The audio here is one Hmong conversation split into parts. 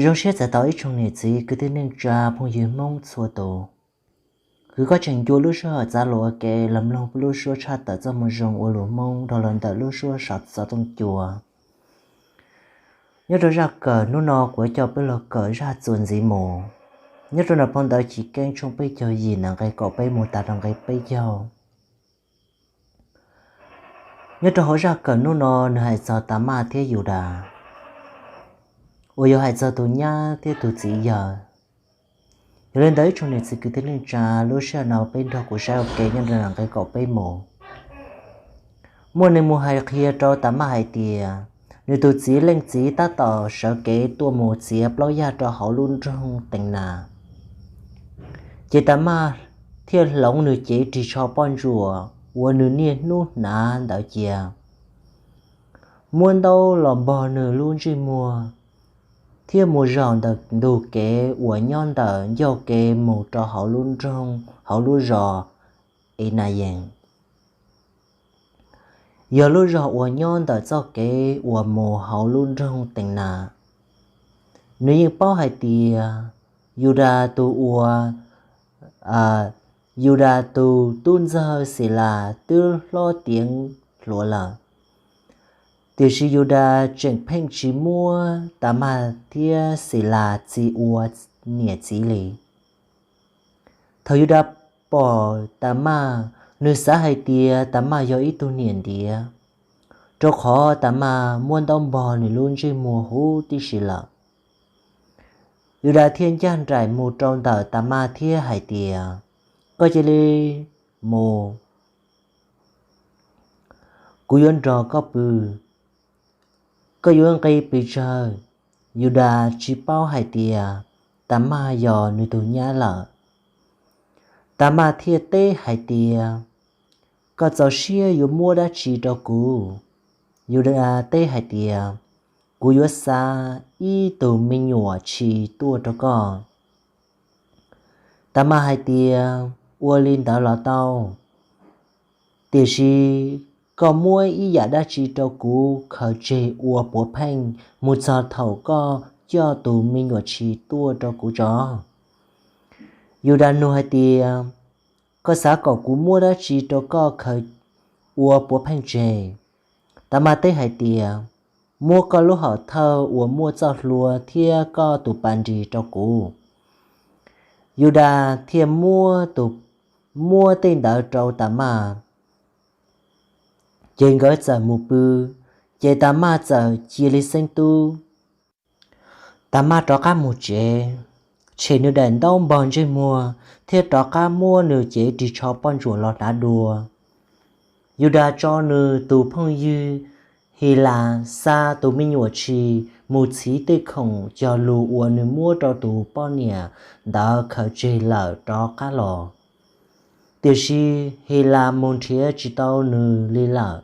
Zoo siab txais tos ib tsoom niam txiv kwv tij neej tsa phooj ywg Hmoob txhua tus. Kuv koj tseem ncua lub sij hawm txav lus ua ke los mloog lub suab tshaj tawm txoj moo zoo ua lus Hmoob dhau los ntawm lub suab xov tooj cua. Nyob rau zaj kawm hnub no kuv coj peb los kawm zaj txuas ntxiv mus. Nyob rau nram phau ntawv Chiv Keeb tshooj peb caug yim, nqe kaum peb mus tas rau nqe peb caug. Nyob rau hauv zaj kawm hnub no nws hais txog Tamaj thiab Yudas, uas yog hais txog tus nyab thiab tus txiv yawg. Yog li ntawd ib tsoom niam txiv kwv tij neej tsa, lub sij hawm no peb nrog kuv saib ua ke nyob rau nram nqe kaum peb mus. Muaj neeg mus hais qhia rau Tamaj hais tias, nws tus txiv leej txiv tab tom sawv kev tuaj mus txiav plaub yaj rau hauv lub nroog Tees Nas. Ces Tamaj thiaj hloov nws cev ris tsho poj ntsuam uas nws niaj hnub hnav ntawd cia, muab ntaub los npog nws lub ntsej muag, thiab mus zaum ntawm ntug kev uas nyob ntawm ncauj kev mus rau hauv lub nroog, hauv lub zos Enayees, yog lub zos uas nyob ntawm txoj kev uas mus hauv lub nroog Tees Nas. Nws yeej paub hais tias Yudas tus uas, Yudas tus tub ntxawg Xilas twb hlob tiav hluas lawm, tiam sis Yudas tseem pheej tsis muab Tamaj thiab Xilas txi ua niam txiv li. Thaum Yudas pom Tamaj, nws xav hais tias Tamaj yog ib tug niam ntiav, rau qhov Tamaj muab ntaub npog nws lub ntsej muag huv tib si lawm. Yudas thiaj ncaj nraim mus rau ntawm Tamaj thiab hais tias, koj cia li mus, kuv yuav nrog koj pw, koj yuav nqis pes tsawg? Yudas tsis paub hais tias Tamaj yog nws tus nyab lawm. Tamaj thiaj teb hais tias, koj txaus siab yuav muab dab tsi rau kuv? Yudas teb hais tias, kuv yuav xa ib tug me nyuam tshis tuaj rau koj. Tamaj hais tias, ua li ntawd los tau, tiam sis koj muab ib yam dab tsi rau kuv khaws tseg ua puav pheej mus txog thaum koj coj tus me nyuam tshis tuaj rau kuv tso. Yudas nug hais tias, koj xav kom kuv muab dab tsi rau koj khaws ua puav pheej tseg? Tamaj teb hais tias, muab koj lub hom thawj uas muaj txoj hlua thiab koj tus pas nrig rau kuv. Yudas thiaj muab tus, muab tej ntawd rau Tamaj, ces nkawd txawm mus pw, ces Tamaj txawm cia li xeeb tub. Tamaj rov qab mus tsev, tshem nws daim ntaub npog ntsej muag thiab rov qab muab nws cev ris tsho poj ntsuam los hnav dua. Yudas tso nws tus phooj ywg Hilas xa tus me nyuam tshis mus txhiv tej khoom cog lus uas nws muab rau tus poj niam ntawd khaws tseg lawm rov qab los, tiam sis Hilas mus nrhiav tsis tau nws li lawm.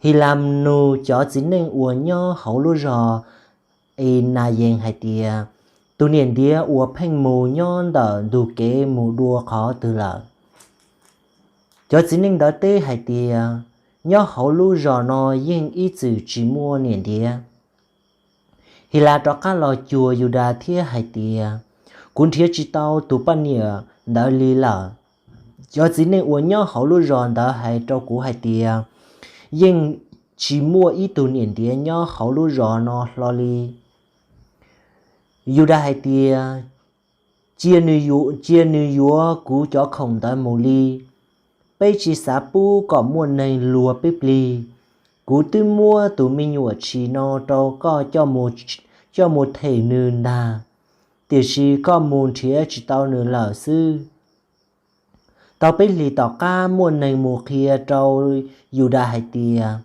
Hilas nug cov txiv neej uas nyob hauv lub zos Enayees hais tias, tus niam ntiav uas pheej mus nyob ntawm ntug kev mus dua qhov twg lawm? Cov txiv neej ntawd teb hais tias, nyob hauv lub zos no yeej ib txwm tsis muaj niam ntiav. Hilas rov qab los cuag Yudas thiab hais tias, kuv nrhiav tsis tau tus poj niam ntawd li lawm. Cov txiv neej uas nyob hauv lub zos ntawd hais rau kuv hais tias, yeej tsis muaj ib tug niam ntiav nyob hauv lub zos no hlo li. Yudas hais tias, cia nws yuav kuv cov khoom ntawd mus li. Peb tsis xav pub kom muaj neeg luag peb plig. Kuv twb muab tus me nyuam tshis no rau koj coj mus them nws ntag, tiam sis koj mus nrhiav tsis tau nws lawm xwb. Tau peb hlis tom qab muaj neeg mus qhia rau Yudas hais tias,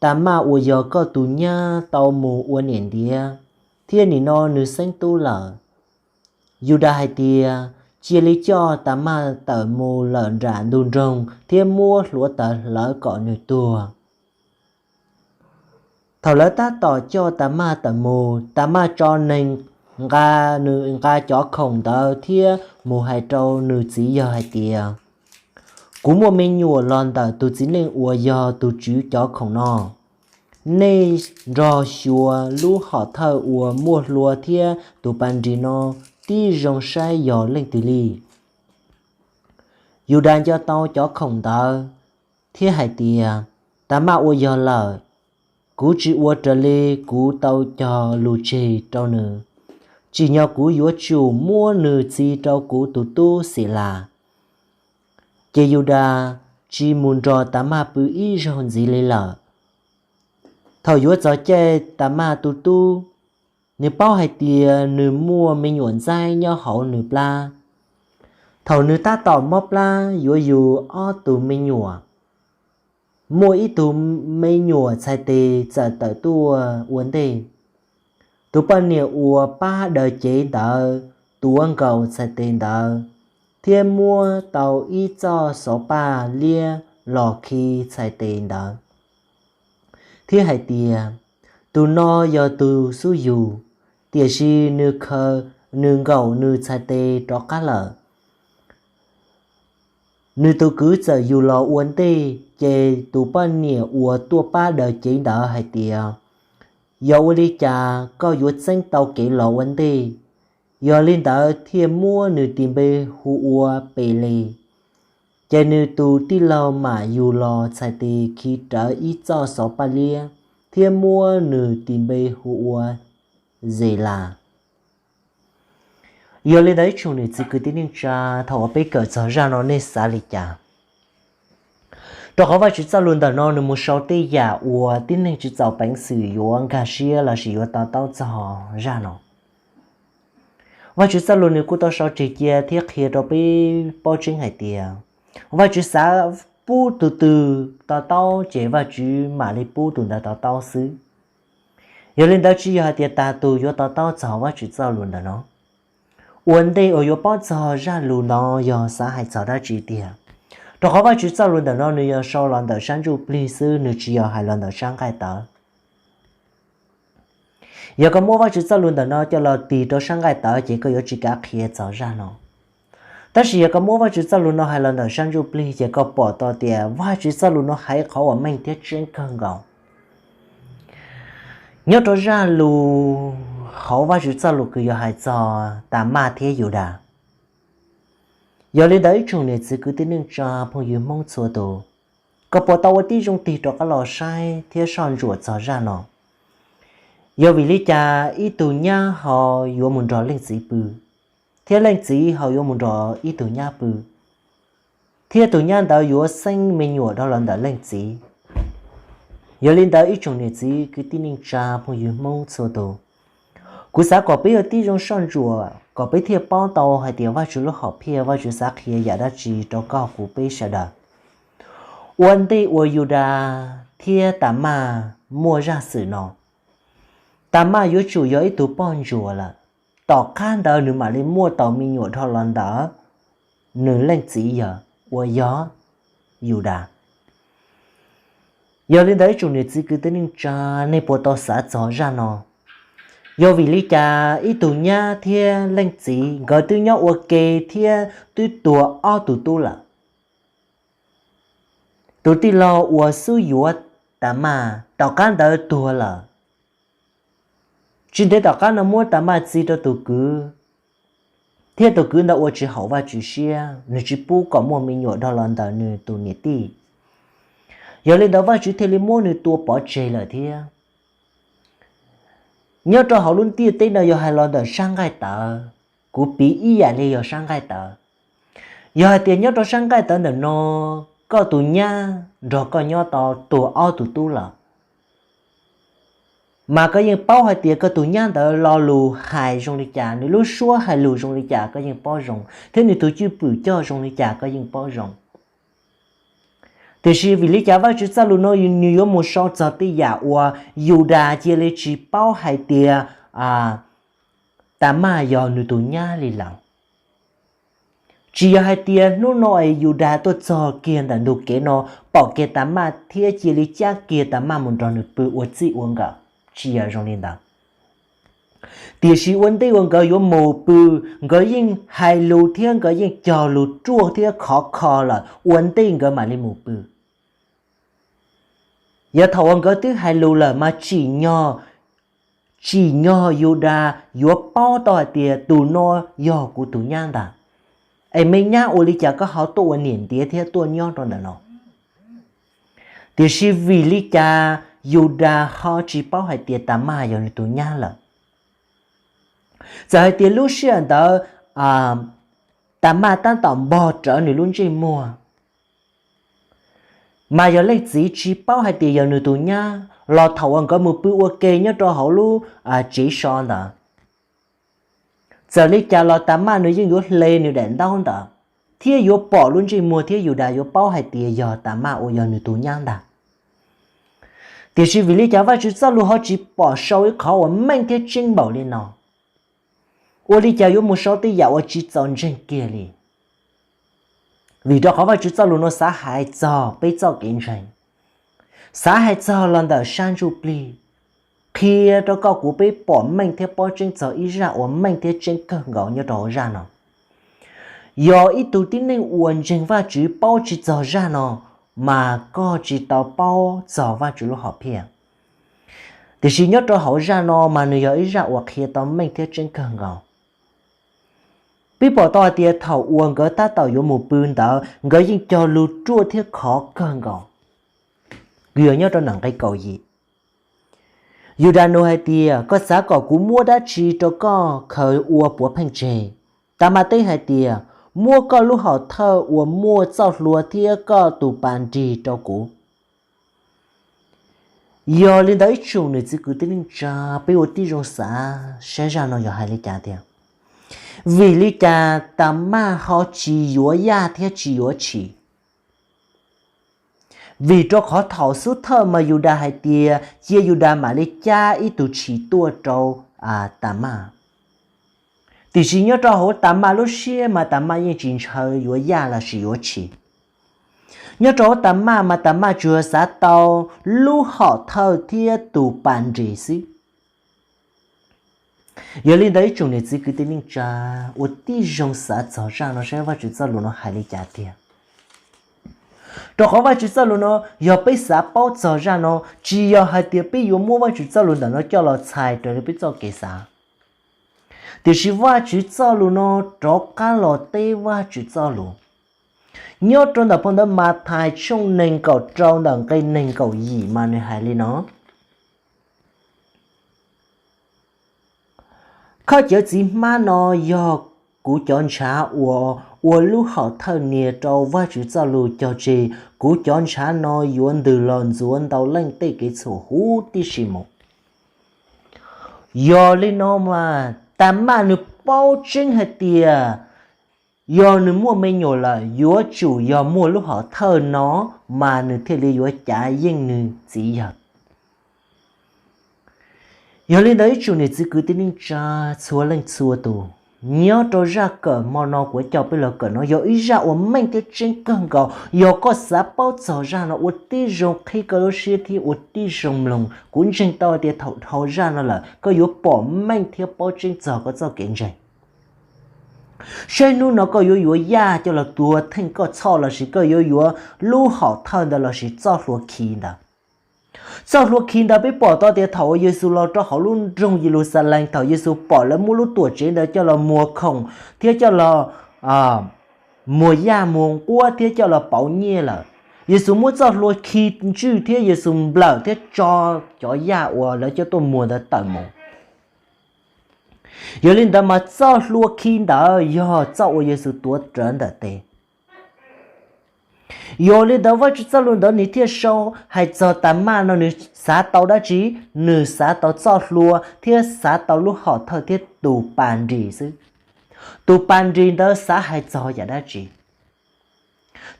Tamaj uas yog koj tus nyab tau mus ua niam ntiav, thiab nim no nws xeeb tub lawm. Yudas hais tias, cia li coj Tamaj tawm mus lawm nram ntug nroog thiab muab hluav taws hlawv kom nws tuag. Thaum lawv tab tom coj Tamaj tawm mus, Tamaj tso neeg nqa, nws nqa cov khoom ntawd thiab mus hais rau nws txiv yawg hais tias, kuv muaj me nyuam los ntawm tus txiv neej uas yog tus tswv cov khoom no. Nej nrog xyuas lub hom thawj uas muaj hlua thiab tus pas nrig no tib zoo saib yog leej twg li. Yudas nco tau cov khoom ntawd thiab hais tias, Tamaj ua yog lawm, kuv tsis ua raws li kuv tau cog lus tseg rau nws, tsim nyog kuv yuav tsum muab nws txis rau kuv tus tub Xilas. Ces Yudas tsis mus nrog Tamaj pw ib zaug ntxiv li lawm. Thaum yuav txog caij Tamaj tu tub, nws paub hais tias nws muaj me nyuam ntxaib nyob hauv nws plab. Thaum nws tab tom mob plab yuav yug ob tug me nyuam, muaj ib tug me nyuam txhais tes txawm tawm tuaj ua ntej. Tus poj niam uas pab daws cev ntawd tuav nkaus txhais tes ntawd thiab muab tau ib txoj xov paj liab los khi txhais tes ntawd thiab hais tias, Tus no yog tus xub yug, tiam sis nws khaws, nws nkaum nws txhais tes rov qab lawm. Nws tus kwv txawm yug los ua ntej. Ces tus poj niam uas tuaj pab daws cev ntawd hais tias, Yog ua li cas koj yuav txeeb tau kev los ua ntej? Yog li ntawd thiaj muab nws tis npe hu ua Peles. Ces nws tus tij laug mam yug los txhais tes khi rawv ib txoj xov paj liab thiab muab nws tis npe hu ua Zelas. Yog li ntawd ib tsoom niam txiv kwv tij neej tsa, thaum uas peb kawm txog zaj no nej xav li cas? Rau qhov Vajtswv txoj lus ntawm no nws mus sau tej yam uas tib neeg tsis txaus peev xwm yuav nkag siab lossis yuav to taub txog zaj no. Vajtswv txoj lus nws kuj tau sau tseg cia thiab qhia rau peb paub tseeb hais tias Vajtswv xav pub tus twg to taub ces Vajtswv mam li pub tus ntawd to taub xwb. Yog li ntawd tsis yog hais tias tag tus yuav to taub txog Vajtswv txoj lus ntawm no. Ua ntej uas yuav paub txog zaj lus no yog xav hais txog dab tsi tiag? Rau qhov Vajtswv txoj lus ntawm no nws yog sau los ntawm sab ntsuj plig xwb, nws tsis yog hais los ntawm sab nqaij tawv. Yog koj muab Vajtswv txoj lus ntawm no coj los tis rau sab nqaij tawv ces koj yuav tsis kav qhia txog zaj no. Tab sis yog koj muab Vajtswv txoj lus no hais los ntawm sab ntsuj plig ces koj pom tau tias Vajtswv txoj lus no hais qhov uas meej thiab tseeb kawg nkaus. Nyob rau zaj lus hauv Vajtswv txoj lus kws yog hais txog Tamaj thiab Yudas. Yog li ntawd ib tsoom niam txiv kwv tij neej tsa phooj ywg Hmoob txhua tus, koj puas tau ua tib zoo tig rov qab los saib thiab soj ntsuam txog zaj no? Yog vim li cas ib tug nyab ho yuav mus nrog leej txiv pw, thiab leej txiv ho yuav mus nrog ib tug nyab pw, thiab tus nyab ntawd yuav xeeb me nyuam dhau los ntawm leej txiv? Yog li ntawd ib tsoom niam txiv kwv tij neej tsa phooj ywg Hmoob txhua tus, kuv xav kom peb ua tib zoo soj ntsuam kom peb thiaj paub tau hais tias Vajtswv lub hom phiaj, Vajtswv xav qhia yam dab tsi rau koj kuv peb sawv daws. Ua ntej uas Yudas thiab Tamaj muaj zaj xwm no, Tamaj yuav tsum yog ib tug poj ntsuam lawm. Tom qab ntawd nws mam li muaj tau me nyuam dhau los ntawm nws leej txiv yawg uas yog Yudas. Yog li ntawd ib tsoom niam txiv kwv tij neej tsa, nej puas tau xav txog zaj no? Yog vim li cas ib tug nyab thiab leej txiv nkawd twb nyob ua ke thiab twb tuag ob tug tub lawm? Tus tij laug uas xub yuav Tamaj tom qab ntawd tuag lawm. Tsis ntev tom qab no muab Tamaj txis rau tus kwv, thiab tus kwv ntawd ua tsis haum Vajtswv siab, nws tsis pub kom muaj me nyuam dhau los ntawm nws tus niam tij. Yog li ntawd Vajtswv thiaj li muab nws tua pov tseg lawm thiab. Nyob rau hauv lub ntiaj teb no yog hais los ntawm sab nqaij tawv, kuv piv ib yam li yog sab nqaij tawv. Yog hais tias nyob rau sab nqaij tawv ntawm no, koj tus nyab nrog koj nyob tau tuag ob tug tub lawm, mas koj yeej paub hais tias koj tus nyab ntawd lo lus hais zoo li cas, nws lub suab hais lus zoo li cas koj yeej paub zoo, thiab nws tus cwj pwm coj zoo li cas koj yeej paub zoo. Tiam sis vim li cas Vajtswv txoj lus no nws yuav mus sau txog tej yam uas Yudas cia li tsis paub hais tias Tamaj yog nws tus nyab li lawm? Tsis yog hais tias hnub no es Yudas tuaj txog kiag ntawm ntug kev no, pom kiag Tamaj thiab cia li cab kiag Tamaj mus nrog nws pw ua txij ua nkawm, tsis yog zoo li ntawd. Tiam sis ua ntej uas nkawd yuav mus pw, nkawd yeej hais lus thiab nkawd yeej cog lus ruaj thiab khov kho lawm ua ntej nkawd mam li mus pw. Yog thaum uas nkawd twb hais lus lawm mas tsim nyog, tsim nyog Yudas yuav paub tau hais tias tus no yog kuv tus nyab ntag, es me nyab ua li cas koj ho tuaj ua niam ntiav thiab tuaj nyob rau ntawm no. Tiam sis vim li cas Yudas ho tsis paub hais tias Tamaj yog nws tus nyab lawm? Txawm hais tias lub sij hawm ntawd Tamaj tab tom npog rawv nws lub ntsej muag, mas yog leej txiv tsis paub hais tias yog nws tus nyab los thaum uas nkawd mus pw ua ke nyob rau hauv lub tsev so ntawd, txawm li cas los Tamaj nws yeej yuav hle nws daim ntaub ntawd thiab yuav pom lub ntsej muag thiab Yudas yuav paub hais tias yog Tamaj uas yog nws tus nyab ntag. Tiam sis vim li cas Vajtswv txoj lus ho tsis pom sau ib qhov uas meej thiab tseeb npaum li no? Ua li cas yuav mus sau tej yam uas tsis txaus ntseeg kiag li? Vim rau qhov Vajtswv txoj lus no xav hais txog peb txoj kev ntseeg, xav hais txog los ntawm sab ntsuj plig, qhia rau koj kuv peb pom meej thiab paub tseeb txog ib zaj uas meej thiab tseeb kawg nkaus nyob rau hauv zaj no. Yog ib tug tib neeg uas ntseeg Vajtswv paub tsis txog zaj no, mas koj tsis tau paub txog Vajtswv lub hom phiaj. Tiam sis nyob rau hauv zaj no mas nws yog ib zaj uas qhia tau meej thiab tseeb kawg nkaus. Peb pom tau hais tias thaum uas nkawd tab tom yuav mus pw ntawd nkawd yeej cog lus ruaj thiab khov kawg nkaus. Kuv yuav nyob rau nram nqe kaum yim. Yudas nug hais tias, koj xav kom kuv muab dab tsi rau koj khaws ua puav pheej tseg? Tamaj teb hais tias, muab koj lub hom thawj uas muaj txoj hlua thiab koj tus pas nrig rau kuv. Yog li ntawd ib tsoom niam txiv kwv tij neej tsa, peb ua tib zoo xav saib zaj no yog hais li cas tiag. Vim li cas Tamaj ho tsis yuav yaj thiab tsis yuav tshis? Vim rau qhov thaum xub thawj mas Yudas hais tias cia Yudas mam li cab ib tug tshis tuaj rau Tamaj. Tiam sis nyob rau hauv Tamaj lub siab mas Tamaj yeej tsis ntshaw yuav yaj lossis yuav tshis. Nyob rau hauv Tamaj mas Tamaj tsuas xav tau lub hom thawj thiab tus pas nrig xwb. Yog li ntawd ib tsoom niam txiv kwv tij neej tsa, ua tib zoo xav txog zaj no saib Vajtswv txoj lus no hais li cas tiag. Rau qhov Vajtswv txoj lus no, yog peb xav paub txog zaj no, tsis yog hais tias peb yuav muab Vajtswv txoj lus ntawm no coj los txhais raws li peb txoj kev xav. Tiam sis Vajtswv txoj lus no rov qab los teb Vajtswv txoj lus. Nyob rau ntawm phau ntawv Mathais tshooj nees nkaum rau ntawm nqe nees nkaum yim mas nws hais li no: Koj cov txiv hmab no yog kuv cov ntshav uas ua lub hom thawj nias rau Vajtswv txoj lus cog tseg. Kuv cov ntshav no yuav ntws los ntxuav ntau leej tej kev txhaum huv tib si mus. Yog li no mas Tamaj nws paub tseeb hais tias yog nws muaj me nyuam lawm yuav tsum yog muaj lub hom thawj no mas nws thiaj li yuav cav yeej nws txiv yawg. Yog li ntawd ib tsoom niam txiv kwv tij neej tsa txhua leej txhua tus, nyob rau zaj kawm hmo no kuv coj peb los kawm no yog ib zaj uas meej thiab tseeb kawg nkaus. Yog koj xav paub txog zaj no ua tib zoo qhib koj lub siab thiab ua tib zoo mloog. Kuv ntseeg tau tias thaum dhau zaj no lawm koj yuav pom meej thiab paub tseeb txog koj txoj kev ntseeg. Saib hnub no koj yuav yuav yaj coj los tuav theej koj txhoj lossis koj yuav yuav lub hom thawj ntawd lossis txoj hlua khi ntawd. Txoj hlua khi ntawd peb pom tau tias thaum uas Yexus los rau hauv lub nroog Yeluxalees, thaum Yexus pom lawv muab lub tuam tsev ntawd coj los muag khoom thiab coj los muag yaj muag nquab thiab coj los pauv nyiaj lawm, Yexus muab txoj hlua khi ntswj thiab Yexus nplawm thiab tso cov yaj uas lawv coj tuaj muag ntawd tawm mus. Yog li ntawd mas txoj hlua khi ntawd yog txoj uas Yexus tuav rawv ntawm tes. Yog li ntawd Vajtswv txoj lus ntawd nws thiaj sau hais txog Tamaj no nws xav tau dab tsi? Nws xav tau txoj hlua thiab xav tau lub hom thawj thiab tus pas nrig xwb. Tus pas nrig ntawd xav hais txog yam dab tsi?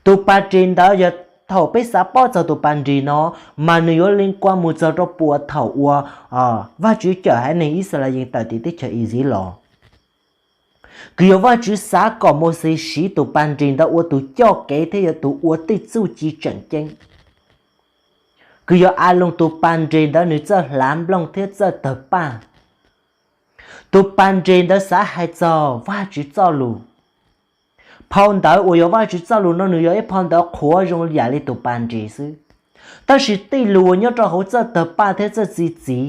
Tus pas nrig ntawd yog thaum peb xav paub txog tus pas nrig no, mas nws yuav li kua mus txog rau puag thaum uas Vajtswv cawm haiv neeg Yixalayees tawm tim teb chaws Iziv los. Kws yog Vajtswv xav kom Mauxes siv tus pas nrig ntawd ua tus coj kev thiab yog tus ua tej txuj ci tseem ceeb. Kws yog Aloos tus pas nrig ntawd nws txawj hlav nplooj thiab txawj tawg paj. Tus pas nrig ntawd xav hais txog Vajtswv txoj lus. Phau ntawv uas yog Vajtswv txoj lus no nws yog ib phau ntawv qhuav zoo yam li tus pas nrig xwb. Tab sis tej lus uas nyob rau hauv txoj tawg paj thiab txoj txi txiv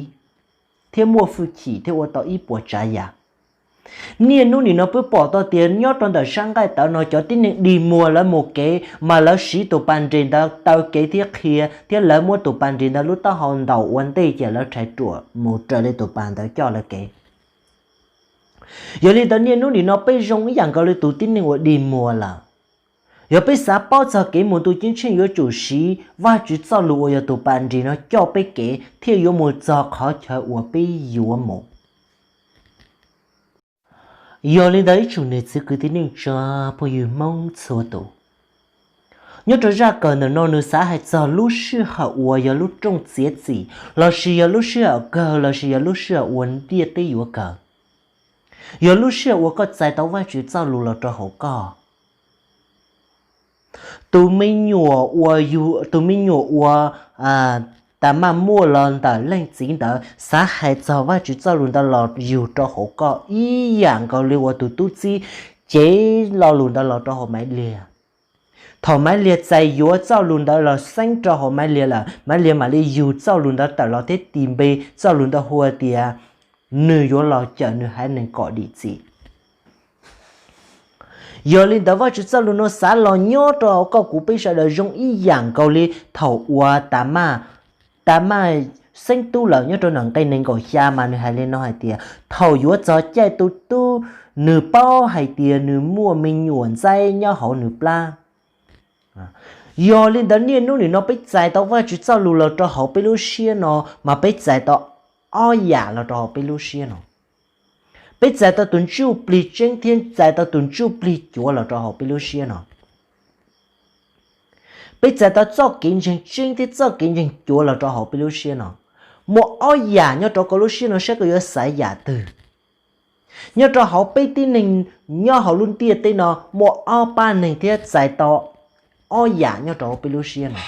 thiab muaj hwj chim thiab ua tau ib puas tsav yam. Niaj hnub nim no peb pom tau tias nyob rau ntawm sab nqaij tawv no cov tib neeg dig muag lawv mus kev mas lawv siv tus pas nres ntawd taw kev thiab qhia, thiab lawv muab tus pas nres ntawd lub taub hau ntaus ua ntej ces lawv rhais ruam mus raws li tus pas ntawd coj lawv kev. Yog li ntawd niaj hnub nim no peb zoo ib yam nkaus li tus tib neeg uas dig muag lawm. Yog peb xav paub txog kev mus ntuj ceeb tsheej yuav tsum siv Vajtswv txoj lus uas yog tus pas nres no coj peb kev thiaj yuav mus txog qhov chaw uas peb yuav mus. Yog li ntawd ib tsoom niam txiv kwv tij neej tsa phooj ywg Hmoob txhua tus, nyob rau zaj kawm ntawm no nws xav hais txog lub sij hawm uas yog lub rooj txiav txim lossis yog lub sij hawm kawg lossis yog lub sij hawm uas ntiaj teb yuav kawg. Yog lub sij hawm uas koj txais tau Vajtswv txoj lus los rau hauv koj. Tus me nyuam uas yug, tus me nyuam uas Tamaj muaj los ntawm leej txiv ntawd xav hais txog Vajtswv txoj lus ntawd los yug rau hauv koj ib yam nkaus li uas tus tub txib cev lo lus ntawd los rau hauv Maiv Liag. Thaum Maiv Liag txais yuav txoj lus ntawd los xeeb rau hauv Maiv Liag lawm, Maiv Liag mam li yug txoj lus ntawd tawm los thiab tis npe txoj lus ntawd hu tias nws yuav los cawm nws haiv neeg kom dim txim. Yog li ntawd Vajtswv txoj lus no xav los nyob rau hauv koj kuv peb sawv daws zoo ib yam nkaus li thaum uas Tamaj, Tamaj xeeb tub lawm. Nyob rau nram nqe nees nkaum xya mas nws hais li no hais tias thaum yuav txog caij tus tub, nws paub hais tias nws muaj me nyuam ntxaib nyob hauv nws plab. Yog li ntawd niaj hnub nim no peb txais tau Vajtswv txoj lus los rau hauv peb lub siab no mas peb txais tau ob yam los rau hauv peb lub siab no. Peb txais tau tus ntsuj plig tseeb thiab txais tau tus ntsuj plig cuav los rau hauv peb lub siab no. Peb txais tau txoj kev ntseeg tseeb thiab txoj kev ntseeg cuav los rau hauv peb lub siab no. Muaj ob yam nyob rau koj lub siab no saib koj yuav xaiv yam twg. Nyob rau hauv peb tib neeg nyob hauv lub ntiaj teb no muaj ob pab neeg thiab txais tau ob yam nyob rau hauv peb lub siab no.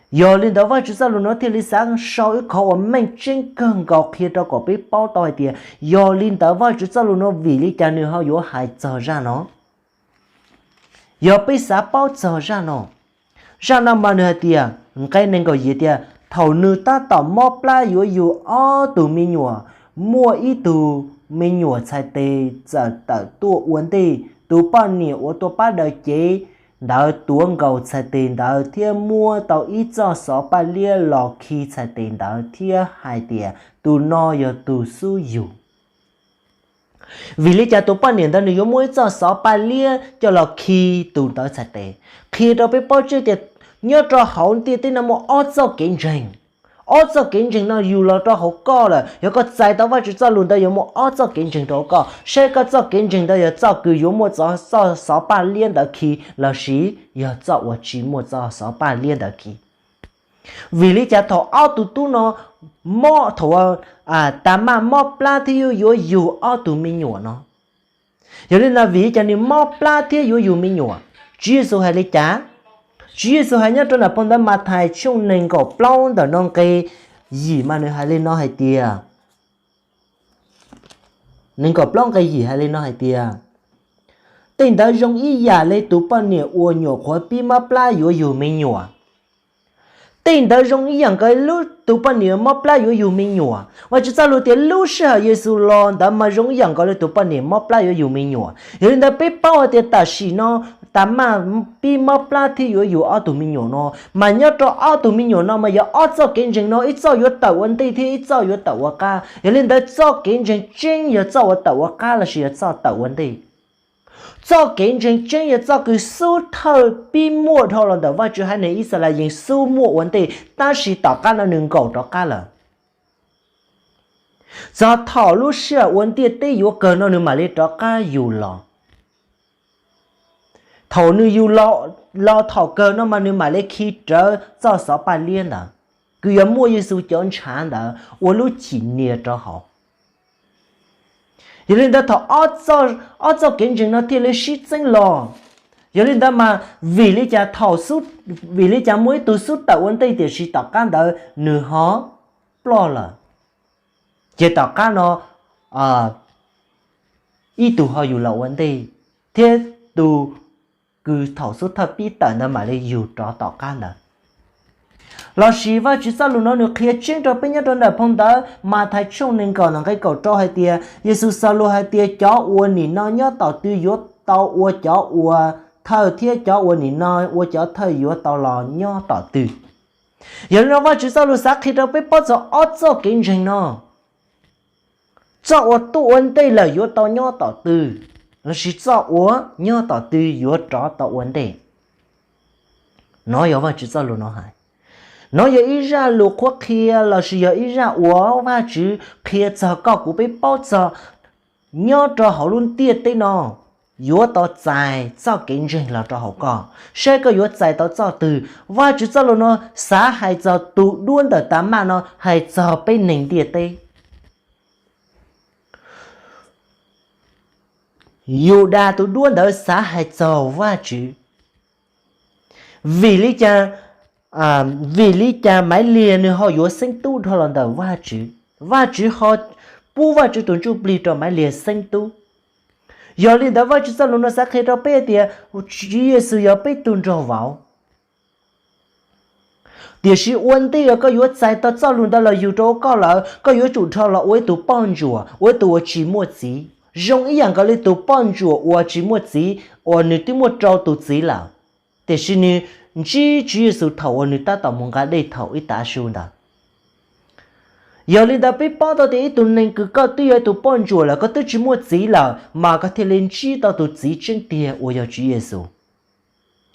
Yog li ntawd Vajtswv txoj lus no thiaj li xav sau ib qhov uas meej tseeb kawg nkaus qhia rau kom peb paub tau hais tias yog li ntawd Vajtswv txoj lus no vim li cas nws ho yuav hais txog zaj no. Yog peb xav paub txog zaj no, zaj no mas nws hais tias, nqe nees nkaum yim tias thaum nws tab tom mob plab yuav yug ob tug me nyuam, muaj ib tug me nyuam txhais tes txawm tawm tuaj ua ntej. Tus poj niam uas tuaj pab daws cev ntawd tuav nkaus txhais tes ntawd thiab muab tau ib txoj xov paj liab los khi txhais tes ntawd thiab hais tias, tus no yog tus xub yug. Vim li cas tus poj niam ntawd nws yuav muab ib txoj xov paj liab coj los khi tus ntawd txhais tes? Qhia rau peb paub tseeb tias nyob rau hauv ntiaj teb no muaj ob txoj kev ntseeg. Ob txoj kev ntseeg no yug los rau hauv koj lawm, yog koj txais tau Vajtswv txoj lus ntawd yuav muaj ob txoj kev ntseeg rau hauv koj, saib koj txoj kev ntseeg ntawd yog txoj kws yuav muaj txoj xov paj liab ntawd khi lossis yog txoj uas tsis muaj txoj xov paj liab ntawd khi. Vim li cas thaum ob tug tub no mob, thaum Tamaj mob plab thiab yuav, yuav yug ob tug me nyuam no? Yog li ntawd vim li cas nws mob plab thiab yuav yug me nyuam? Tswv Yexus hais li cas? Tswv Yexus hais nyob rau nram phau ntawv Mathais tshooj nees nkaum plaub ntawm no nqe yim mas nws hais li no hais tias, nees nkaum plaub nqe yim hais li no hais tias, tej ntawd zoo ib yam li tus poj niam uas nyuam qhuav pib mob plab yuav yug me nyuam. Tej ntawd zoo ib yam nkaus li tus poj niam mob plab yuav yug me nyuam. Vajtswv txoj lus tias lub sij hawm Yexus los ntawd mas zoo ib yam nkaus li tus poj niam mob plab yuav yug me nyuam. Yog li ntawd peb paub hais tias tam sim no Tamaj pib mob plab thiab yuav yug ob tug me nyuam no, mas nyob rau ob tug me nyuam no mas yog ob txoj kev ntseeg no ib txoj yuav tawm ua ntej thiab ib txoj yuav tawm ua qab. Yog li ntawd txoj kev ntseeg tseeb yog txoj uas tawm ua qab lossis yog txoj tawm ua ntej? Txoj kev ntseeg tseeb yog txoj kws xub thawj pib muaj dhau los ntawm Vajtswv haiv neeg Yixalayees xub muaj ua ntej, tab sis tom qab no nws nkaum rov qab lawm. Txog thaum lub sij hawm uas ntiaj teb yuav kawg no nws mam li rov qab yug los. Thaum nws yug los thaum kawg no mas nws mam li khi rawv txoj xov paj liab ntawd, kws yuav muaj Yexus cov ntshav ntawd ua lub cim nias rau hauv. Yog li ntawd thaum ob txoj kev ntseeg no thiaj li sib txeeb los. Yog li ntawd mas vim li cas thaum, vim li cas muaj ib tug xub tawm ua ntej tiam sis tom qab ntawd nws ho ploj lawm, ces tom qab no ib tug ho yug los ua ntej, thiab tus kws thaum xub thawj pib tawm ntawd mam li yug rov tom qab ntawd. Lossis Vajtswv txoj lus no nws qhia tseeb rau peb nyob rau ntawm phau ntawv Mathais tshooj nees nkaum nqe kaum rau hais tias, Yexus xaus lus hais tias, cov uas nim no nyob tom tw yuav tau ua cov uas thawj, thiab cov uas nim no ua cov thawj yuav tau los nyob tom tw. Yog li no Vajtswv txoj lus xav qhia rau peb paub txog ob txoj kev ntseeg no: txoj uas tuaj ua ntej lawm yuav tau nyob tom tw, lossis txoj uas nyob tom tw yuav rov tau ua ntej. Nov yog Vajtswv txoj lus no hais. Nov yog ib zaj lus qhuab qhia lossis yog ib zaj uas Vajtswv qhia txog koj kuv peb paub txog nyob rau hauv lub ntiaj teb no yuav tau txais txoj kev ntseeg los rau hauv koj, saib koj yuav txais tau txoj twg. Vajtswv txoj lus no xav hais txog tus duab ntawm Tamaj no hais txog peb neeg ntiaj teb. Yudas tus duab ntawd xav hais txog Vajtswv. Vim li cas, vim li cas Maiv Liag nws ho yuav xeeb tub dhau los ntawm Vajtswv? Vajtswv ho pub Vajtswv tus Ntsujplig rau Maiv Liag xeeb tub. Yog li ntawd Vajtswv txoj lus no xav qhia rau peb tias Tswv Yexus yog peb tug nraug vauv. Tiam sis ua ntej uas koj yuav txais tau txoj lus ntawd los yug rau koj lawm, koj yuav tsum dhau los ua ib tug poj ntsuam, ua ib tug uas tsis muaj txiv. Zoo ib yam nkaus li tus poj ntsuam uas tsis muaj txiv uas nws twb muaj rau tus txiv lawm, tiam sis nws ntsib Tswv Yexus thaum uas nws tab tom mus nqa dej thaum ib tav su ntawd. Yog li ntawd peb paub tau tias ib tug neeg kws koj twb yog ib tug poj ntsuam lawm, koj twb tsis muaj txiv lawm, mas koj thiaj li ntsib tau tus txiv tseeb tiag uas yog Tswv Yexus.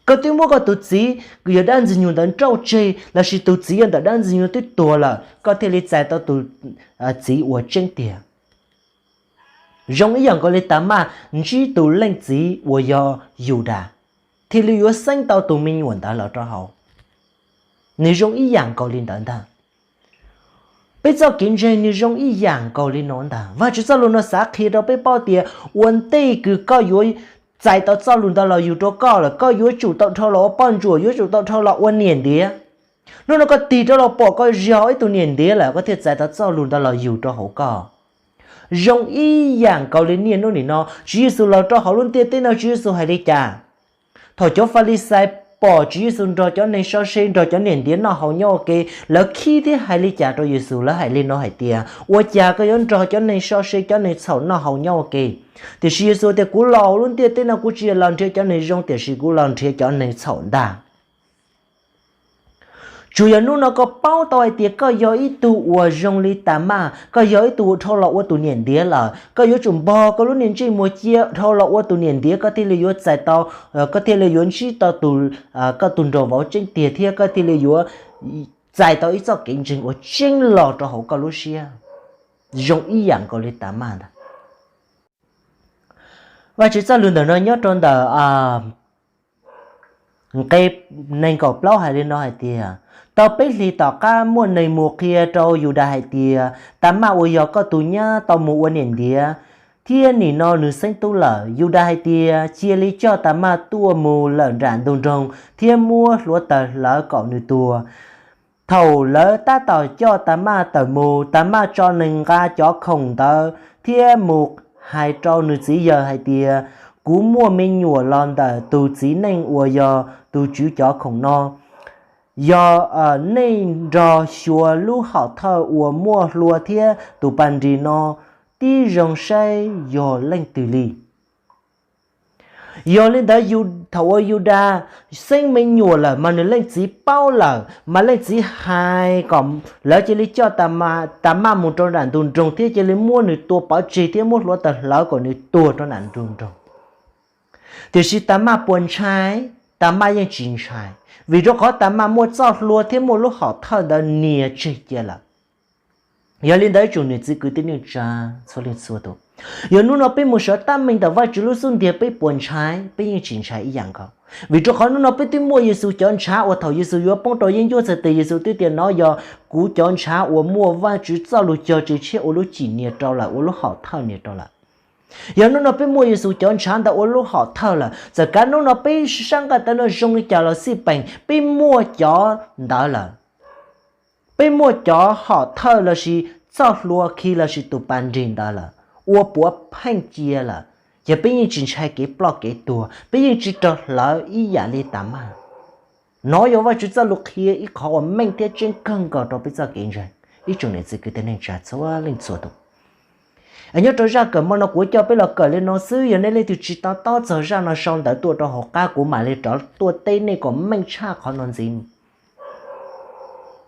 Koj twb muab koj tus txiv kws yog dab Ntxwg Nyoog ntawd nrauj tseg, lossis tus txiv yog ntawm dab Ntxwg Nyoog twb tuag lawm, koj thiaj li txais tau tus txiv uas tseeb tiag. Zoo ib yam nkaus li Tamaj ntsib tus leej txiv uas yog Yudas, thiaj li yuav xeeb tau tus me nyuam ntawd los rau hauv. Nws zoo ib yam nkaus li ntawd ntag. Peb txoj kev ntseeg nws zoo ib yam nkaus li no ntag. Vajtswv txoj lus no xav qhia rau peb paub tias ua ntej kws koj yuav txais tau txoj lus ntawd los yug rau koj lawm, koj yuav tsum tau dhau los ua poj ntsuam, yuav tsum tau dhau los ua niam ntiav. Hnub no koj tig rov los pom koj yog ib tug niam ntiav lawm, koj thiaj txais tau txoj lus ntawd los yug rau hauv koj. Zoo ib yam nkaus li niaj hnub nim no, Tswv Yexus los rau hauv lub ntiaj teb no, Tswv Yexus hais li cas? Thaum cov Falixais pom Tswv Yexus nrog cov neeg so se, nrog cov niam ntiav noj haus nyob ua ke, lawv khib thiab hais li cas rau Yexus? Lawv hais li no hais tias, ua cas koj yuav nrog cov neeg so se, cov neeg txhaum noj haus nyob ua ke? Tiam sis Yexus tias, kuv los hauv lub ntiaj teb no kuv tsis yog los nrhiav cov neeg zoo, tiam sis kuv los nrhiav cov neeg txhaum ntag. Tsuas yog hnub no koj paub tau hais tias koj yog ib tug uas zoo li Tamaj, koj yog ib tug uas dhau los ua tus niam ntiav lawm, koj yuav tsum npog koj lub niag ntsej muag cia dhau los ua tus niam ntiav, koj thiaj li yuav txais tau, koj thiaj li yuav ntsib tau tus, koj tus nraug vauv tseeb tiag, thiab koj thiaj li yuav txais tau ib txoj kev ntseeg uas tseeb los rau hauv koj lub siab, zoo ib yam nkaus li Tamaj ntag. Vajtswv txoj lus ntawm no nyob rau ntawm nqe nees nkaum plaub hais li no hais tias, tau peb hlis tom qab muaj neeg mus qhia rau Yudas hais tias, Tamaj uas yog koj tus nyab tau mus ua niam ntiav, thiab nim no nws xeeb tub lawm. Yudas hais tias, cia li coj Tamaj tuaj mus lawm nram ntug nroog thiab muab hluav taws hlawv kom nws tuag. Thaum lawv tab tom coj Tamaj tawm mus, Tamaj tso neeg nqa cov khoom ntawd thiab mus hais rau nws txiv yawg hais tias, kuv muaj me nyuam los ntawm tus txiv neej uas yog tus tswv cov khoom no. Yog nej nrog xyuas lub hom thawj uas muaj hlua thiab tus pas nrig no tib zoo saib yog leej twg li. Yog li ntawd, thaum uas Yudas xeeb me nyuam lawm mas nws leej txiv paub lawm, mas leej txiv hais kom lawv cia li coj Tamaj mus rau nram ntug nroog thiab cia li muab nws tua pov tseg thiab muab hluav taws hlawv kom nws tuag rau nram ntug nroog. Tiam sis Tamaj puas ntshai? Tamaj yeej tsis ntshai, vim rau qhov Tamaj muaj txoj hlua thiab muaj lub hom thawj ntawd nias tseg cia lawm. Yog li ntawd, ib tsoom niam txiv kwv tij neej tsa txhua leej txhua tus, yog hnub no peb mus sawv tab meeg ntawm Vajtswv lub xub ntiag, peb puas ntshai? Peb yeej tsis ntshai ib yam nkaus, vim rau qhov hnub no peb twb muaj Yexus cov ntshav uas thaum Yexus yuav poob rau yeeb ncuab txhais tes, Yexus twb tias, nov yog kuv cov ntshav uas muaj Vajtswv txoj lus cog tseg tshiab ua lub cim nias rau lawm, ua lub hom thawj nias rau lawm. Yog hnub no peb muaj Yexus cov ntshav ntawd ua lub hom thawj lawm, txawm kav hnub no peb sab nqaij tawv no zoo li cas los xij peem, peb muaj cov ntawd lawm. Peb muaj cov hom thawj lossis txoj hlua khi lossis tus pas nrig ntawd lawm, ua puav pheej cia lawm. ces peb yeej tsis ntshai kev ploj kev tuag, peb yeej tsis raug hlawv ib yam li tas maj. Nov yog Vajtswv txoj lus qhia ib qhov uas meej thiab tseeb kawg nkaus rau peb txoj kev ntseeg, ib tsoom niam txiv kwv tij neej tsa txhua leej txhua tus. Es nyob rau zaj kawm mo no kuv coj peb los kawm li no xwb, yog nej leej twg tsis to taub txog zaj no sau ntawv tuaj rau hauv qab, kuv mam li rov tuaj teb nej kom meej tshaj qhov no ntxiv.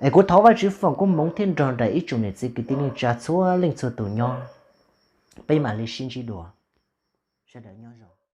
Es kuv thov Vajtswv foom koob hmoov thiab nrog nraim ib tsoom niam txiv kwv tij neej tsa txhua leej txhua tus nyob. Peb mam li sib ntsib dua. Sawv daws nyob zoo.